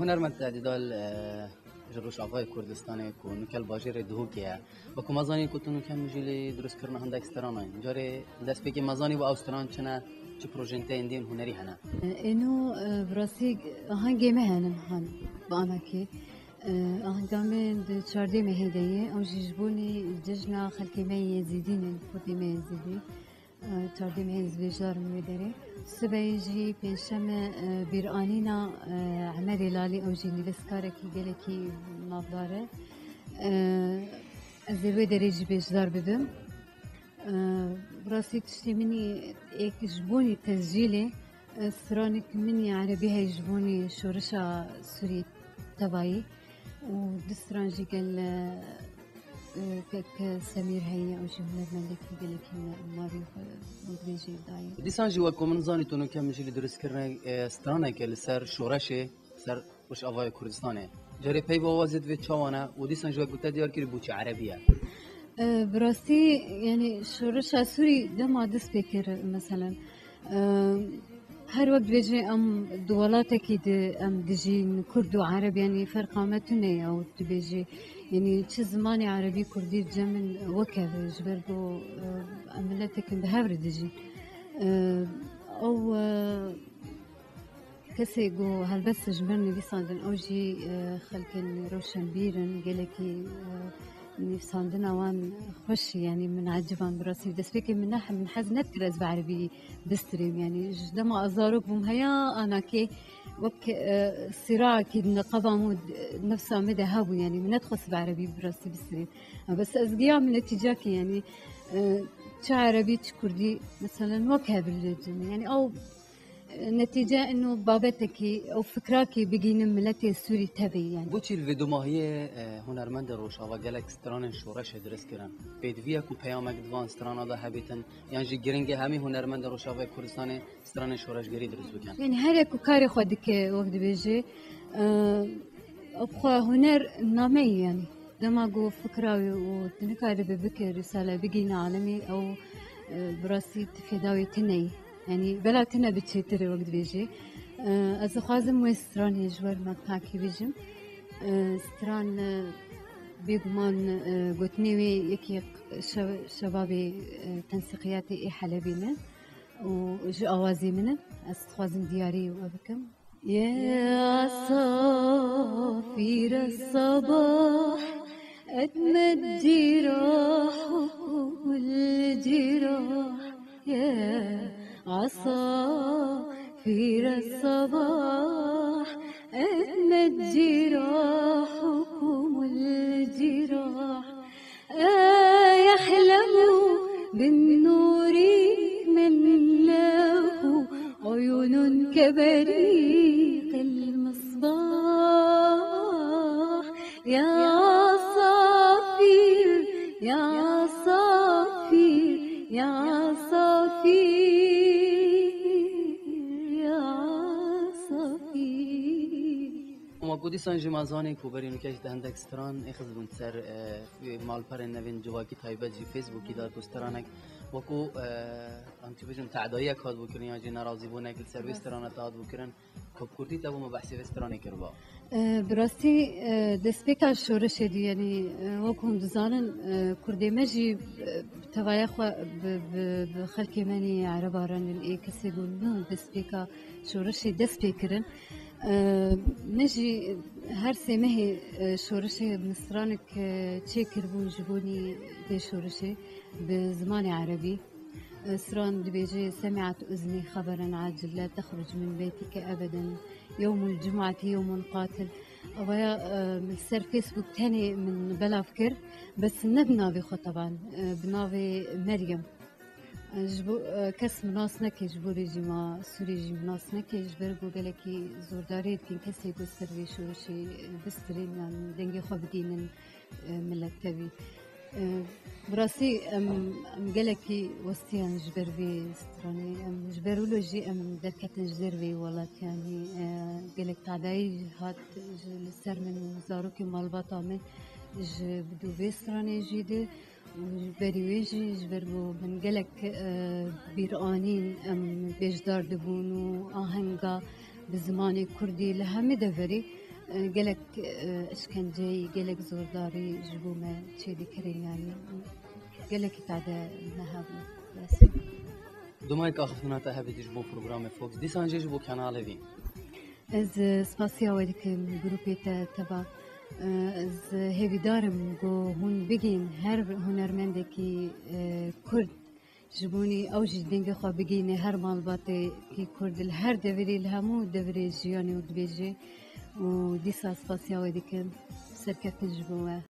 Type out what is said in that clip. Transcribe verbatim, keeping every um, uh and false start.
Hunermend Tedîdal, e, ji Rojavayê Kurdistanê ku nuke li bajêrê Duhokê ye. Wekî me zanî ku tu nuke mijîlî dirustkirina hindek stranan. Carê destpêkê me zanî ew stran çi ne, çi projeyên te yên dîn hunerî hene? Êno, e, bi rastî ahengê me hene han bi anakê. E, ahenga me di çardê mehê de ye. Ew jî ji bonî cejna xelkê me yê Êzîdî ne, Kurdê me Êzîdî. E, çardê mehê ez bêjdarim wê derê. Sibeyê jî pêncşeme, e, bîranîna, e, Emerê Lalî, ew jî nivîskarekî gelekî navdar e. E, ez ê wê derê jî bêjdar bibim. E, bi rastî tiştê min î êk ji bonî tescîlê, e, stranek min î erebî heye ji bonî şoreşa Sûrî tevayî û du stran jî gel, e, e, kek Semîr heye, ew jî hunermendekî gelekî me-, marî xwe dibêje dayê. Dîsan jî wek ku min zanî tu nuke mijîlî dirustkirine, e, straneke li ser şoreşê, ser Rojavayê Kurdistanê. Carê peyva wa zêde vê çawa ne û dîsan jî wek ku te diyar kirî bû çi erebî ye? E, bi rastî, yanî şoreşa Sûrî dema dest pê kir, meselen, e, her wek dibêje em di welatekî de em dijîn, Kurd û Ereb, yanî ferqa me tune ye û dibêje, yanî çi zimanê Erebî, Kurdî cem in wek hev e, ji ber ku, e, em miletek in bi hev re dijîn. E, ew, e, Kesê ku helbest ji ber nivîsandin, ew jî, e, xelkên roşenbîr in, gelekî, e, nivîsandina wan xweş, yanî min eciban bi rastî. Destpêkê min ne, min hez nedikir ez bi erebî bistirêm, yanî ji dema ez zarok bûm heya anakê wek, e, sîraekî di neqeba min û nefsa min de hebû, yanî min nedixwest bi erebî bi rastî bistirêm. Bes ez giyam netîcakê, yanî, e, çi erebî, çi kurdî, meselen wek hev li cin, yanî ew Netîce ino babetekî û fikrakî bigînin miletê Sûrî tevî, yanî. Boçî li vê dumahiyê, e, hunermendên Rojava gelek stranên şoreşê dirust kirin? Pêdivî ye ku peyamek di van strana de hebîtin, yan jî giring e hemî hunermendên Rojavayê Kurdistanê stranên şoreşgerî dirust bikin? Yanî her yek ku karê xwe dike, wek dibêje, e, bi xwe huner nameyî, yanî. Dema ku fikra wî û tu nikaribe bike risale bigihîne alemê, ew, e, bi rastî tu fêda wê tune yî. Yanî bela tune bi çêtir e, wek dibêjî. E, ez dixwazim wê stranê ji wer me takî bijim. E, stran, e, bêguman, e, gotinê wê yekî şe-, şebabê, e, tensîqiyatê ê Helebê ne û ji awazê min e. Ez dixwazim diyarî we bikim. يا عصافير الصباح، أجمل جراحكم الجراح. يا عصافير الصباح، أجمل جراحكم الجراح. آه، يحلو بالنور من له عيون كبريق المصباح. يا عصافير، يا عصافير، يا عصافير، يا عصافير. Ma ku dîsan jî me zanî ku berî nûke jî te hindek stran êxistibûn ser, e, malperên nevên civakî taybet jî Facebookî de ku stranek wekû, e, em çi bêjin, te'dayiyek hatibû kirin yan jî nerazîbûnek li ser wê strana te hatibû kirin, ku bi kurdî te bo me behsê vê stranê kiriba. E, bi rastî, e, destpêka şoreşê dî, yanî, e, wek hûn dizanin, e, kurdê me jî, e, bi tevaya xwe bi, bi, bi xelkê me nê ereba re nin ê kesê ku nû destpêka şoreşê dest pê kirin. E, me jî her sê mehê, e, şoreşê min stranek, e, çêkiribûn ji bo nî vê şoreşê bi zimanê erebî. E, stran dibêje: سمعت أذني خبرا عاجل لا تخرج من بيتك أبدا، يوم الجمعة يوم قاتل. Avaya, e, min ser Facebook tenê min belav kir, bes ne bi navê xwe teban, e, bi navê Meryem. Ji bo, e, kes min nas neke, ji bo rejîma Sûrê jî min nas neke, ji ber ku gelekî zordariyê dikin kesê ku ser vê şoreşê, e, bistirên yan dengê xwe bidînin, e, milet tevî. E, bi rastî em, em gelekî westiyan ji ber vê stranê, em ji ber wilo jî em derketin ji derveyî welat, yanî, e, gelek tadayî hat ji, li ser min û zarokên malbata min ji bi dû vê stranê jî de. Ji berî wê jî ji ber ku min gelek, e, bîr anîn, em bêjdar dibûn û ahenga bi zimanê kurdî li hemî deverî, E, gelek e, işkenceyî, gelek zordarî ji bo me çêdikirin, yani gelekî tade me hebû. Bes. Dumay axiftina te hebe dî ji bo programê Fox, dîsan jî ji bo kanalê vî. Ez e, spasiya we dikim, grûpê te teva. E, Ez hêvîdar im ku hûn bigihîn her hunermendekî e, Kurd. Ji bo wî ew jî dengê xwe bigihîne her malbatekî Kurd li her devirê, li hemû devirê jiyanê û dibêje. Û dîsa spasiya we dikim. Serkeftin ji bo we.